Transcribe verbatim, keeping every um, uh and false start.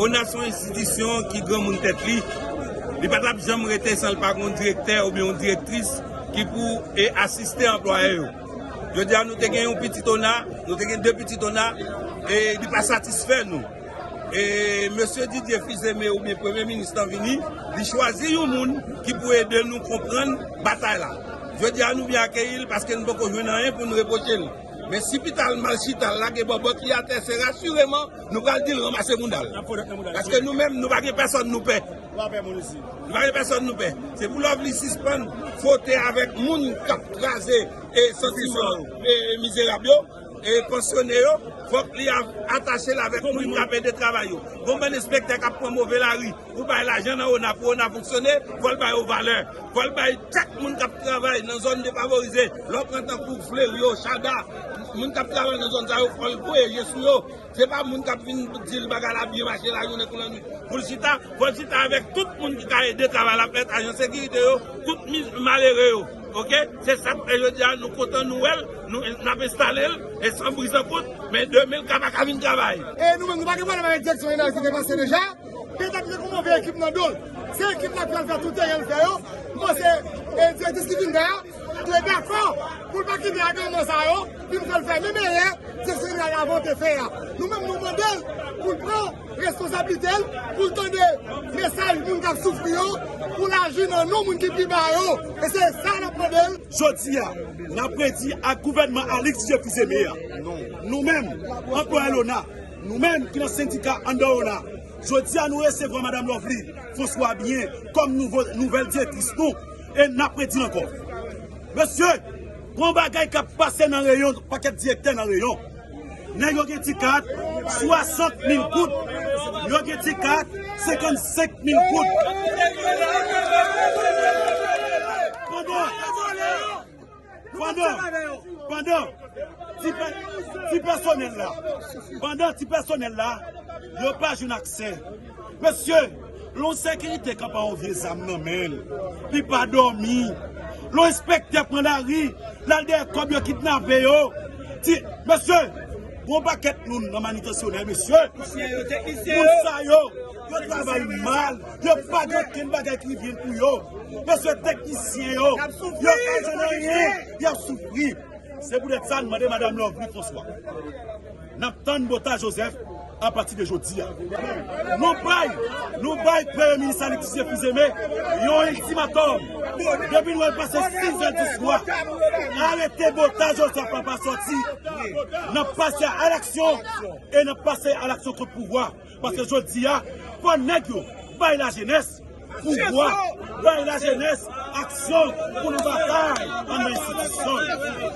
ONA se yon enstitisyon ki granmoun tèt li. Li pa t ap janm rete san l pa gen yon direktè oubyen yon direktris ki pou e asiste anplwaye yo. Jodi a, nou te gen yon pitit ONA, nou te gen de pitit ONA, e li pa satisfè nou. E mesye Didier Fils-Aimé oubyen premye minis lan vini, li chwazi yon moun ki pou ede nou konprann batay la. Jodi a, nou byen akeyi l paske nou poko jwenn anyen pou nou repwoche l. Men si pita l mal chita, l lage bòbòt li atè, se rasireman nou pral di l ranmase bounda l. Paske nou menm, nou pa gen pèsòn nou pè. Nou pa gen pèsòn nou pè. Se pou Lovely sispann fwote avèk moun k ap kraze e santiman e mizerab yo, e pansyone yo. Fòk li atache l avèk moun k ap ede travay yo. Gon bann enspektè k ap pran move lari pou bay lajan nan ONA, pou ONA fonksyone, fò l ba yo valè. Fò l bay chak moun k ap travay nan zòn defavorize. Lè w pran tankou Fleuryo, Chada, moun k ap travay nan zòn sa yo, fò l voye je sou yo. Se pa moun k ap vin di l bagay la byen mache lajounen kou lannwit. Pou l chita, fò l chita avèk tout moun ki ka ede travay la fèt, ajan sekirite yo, tout mi-, malere yo. Oke? Se sa k fè jodi a nou kontan nou wè l, nou, n ap enstale l, e san bri san kout, men de mil ka pa ka vin travay. E nou menm, nou pa gen pwoblèm avèk direksyon ONA ki te pase deja. Petèt li te gon move ekip nan do l. Se ekip la ki al fè tout erè l fè yo. M panse, e, direktris ki vin la a dwe dakò pou l pa kite aganman sa yo vin fè l fè menm erè direksyon jeneral avan te fè a. Nou menm, nou mande l pou l pran responsablite l, pou l tande mesaj moun k ap soufri yo, pou l aji nan non moun ki pi ba yo. E se sa n ap mande l. Jodi a, n ap redi ak gouvènman Alix Didier Fils-Aimé a. Nou menm, anplwaye ONA, nou menm ki nan sendika anndan ONA, jodi a nou resevwa Madanm Lovely François byen kòm nouvo, nouvèl direktris nou, e n ap redi l ankò. Mesye, gon bagay k ap pase nan reyon, pakèt direktè nan reyon. Nèg yo gen ti kat, swasant mil goud. Yo gen ti kat, senkannsenk mil goud. Pandan, pandan, pandan ti pè-, ti pèsonèl la, pandan ti pèsonèl la, yo pa jwenn aksè. Mesye, lè yon sekirite kanpe yon vye zam nan men l, li pa dòmi. Lè yon enspektè pran lari, l al dèyè kòb yo kidnape yo. Ti, mesye, gon pakèt moun nan manifestasyonè, mesye. Moun sa yo, yo travay mal, yo pa gen okenn bagay ki byen pou yo. Mesye, teknisyen yo, yo pa jwenn anyen, y ap soufri. Se poutèt sa n mande Madanm Lovely François. N ap tann Bota Joseph apati de jodi a. Nou bay, nou bay Premye Minis Alix Didier Fils-Aimé yon iltimatòm. Depi nou wè l pase sizè di swa, arete Bota Joseph la pa sòti. N ap pase alaksyon e n ap pase alaksyon kont pouvwa. Paske jodi a, fò nèg yo bay lajenès pouvwa, bay lajenès aksyon pou nou batay anndan enstitisyon yo.